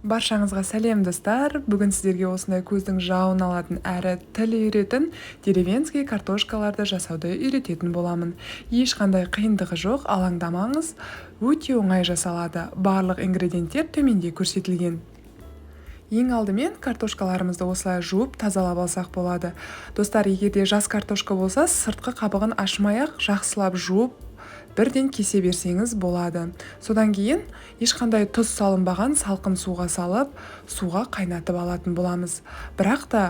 Баршаңызға сәлем, достар! Бүгін сіздерге осындай көздің жауын алатын әрі тіл үйіретін деревенский картошкаларды жасауды үйрететін боламын. Ешқандай қиындығы жоқ, алаңдамаңыз, өте оңай жасалады. Барлық ингредиенттер төменде көрсетілген. Ең алдымен картошкаларымызды осылай жуып тазалап алсақ болады. Достар, егер де жас картошка болса, сыртқы қабығын ашмай-ақ жақсылап жуып бірден кесе берсеңіз болады. Содан кейін ешқандай тұз салынбаған салқын суға салып, суға қайнатып алатын боламыз. Бірақ та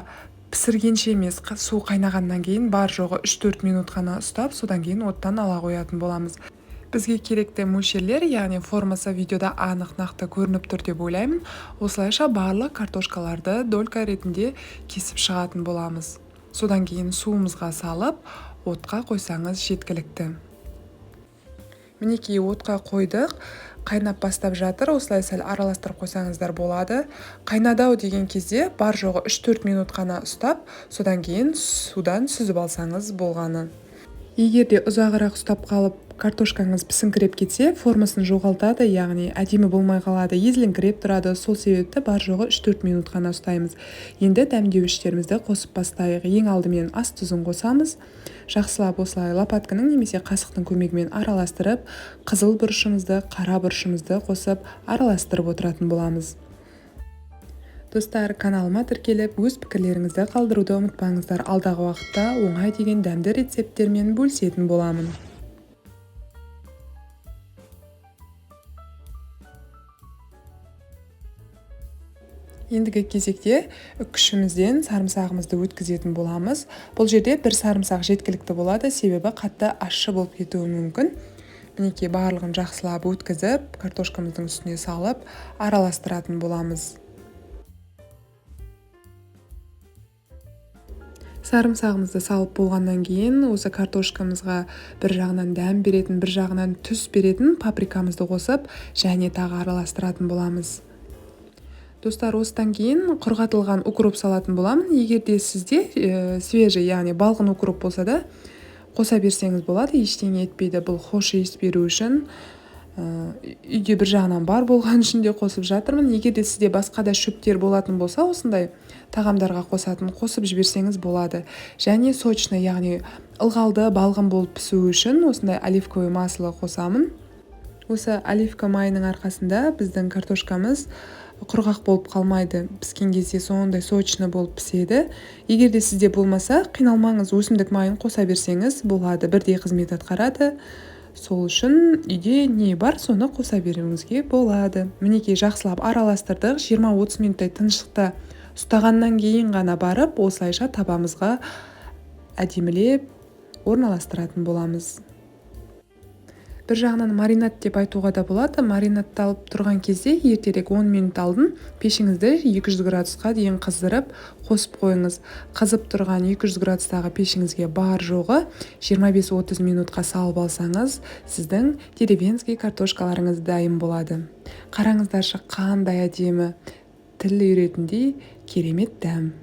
пісіргенше емес, су қайнағаннан кейін бар жоғы 3-4 минут қана ұстап, содан кейін оттан ала қоятын боламыз. Бізге керекті мөлшерлер, яғни формасы видеода анық нақты көрініп тұр деп ойлаймын. Осылайша барлық картошкаларды долька ретінде кесіп шығатын боламыз. Содан кейін суымызға салып, отқа қойсаңыз жеткілікті. Мінекей, отқа қойдық, қайнап бастап жатыр. Осылай сәл араластырып қойсаңыздар болады. Қайнады-ау деген кезде бар жоғы 3-4 минут қана ұстап, содан кейін судан сүзіп алсаңыз болғаны. Егер де ұзағырақ ұстап қалып, картошкаңыз пісіңкіреп кетсе, формасын жоғалтады, яғни әдемі болмай қалады, езіліңкіреп тұрады. Сол себепті бар жоғы 3-4 минут қана ұстаймыз. Енді дәмдеуіштерімізді қосып бастайық. Ең алдымен ас тұзын қосамыз. Жақсылап осылай лопатканың немесе қасықтың көмегімен араластырып, қызыл бұрышымызды, қара бұрышымызды қосып араластырып отыратын боламыз. Достар, каналыма тіркеліп, өз пікірлеріңізді қалдыруды ұмытпаңыздар. Алдағы уақытта оңай деген дәмді рецепттермен бөлісетін боламын. Ендігі кезекте күшімізден сарымсағымызды өткізетін боламыз. Бұл жерде бір сарымсақ жеткілікті болады, себебі қатты ащы болып кетуі мүмкін. Мінекей, барлығын жақсылап өткізіп, картошкамыздың үстіне салып, араластыратын боламыз. Сарымсағымызды салып болғаннан кейін осы картошкамызға бір жағынан дәм беретін, бір жағынан түс беретін паприкамызды қосып, және тағы араластыратын боламыз. Достар, осыдан кейін құрғатылған укроп салатын боламын. Егер де сізде свежий, яғни балғын укроп болса да, қоса берсеңіз болады, ештеңе етпейді. Бұл хош иіс беру үшін, үйде бір жағынан бар болған үшін де қосып жатырмын. Егер де сізде басқа да шөптер болатын болса, осындай тағамдарға қосатын, қосып жіберсеңіз болады. Және сочный, яғни ылғалды, балғын болып пісу үшін осындай оливковый масло қосамын. Осы оливка майының арқасында біздің картошкамыз құрғақ болып қалмайды. Піскен кезде сондай сочный болып піседі. Егер де сізде болмаса, қиналмаңыз, өсімдік майын қоса берсеңіз болады. Бірдей қызмет атқарады. Сол үшін үйде не бар, соны қоса беруіңізге болады. Мінекей, жақсылап араластырдық. 20-30 минуттай тыныштықта ұстағаннан кейін ғана барып, осылайша табамызға әдемілеп орналастыратын боламыз. Бір жағынан маринад деп айтуға да болады. Маринадталып тұрған кезде ертерек 10 минут алдын пешіңізді 200 градусқа дейін қыздырып қосып қойыңыз. Қызып тұрған 200 градустағы пешіңізге бар жоғы 25-30 минутқа салып алсаңыз, сіздің деревенский картошкаларыңыз дайын болады. Қараңыздаршы, қандай әдемі, тіл үйретіндей керемет дәм.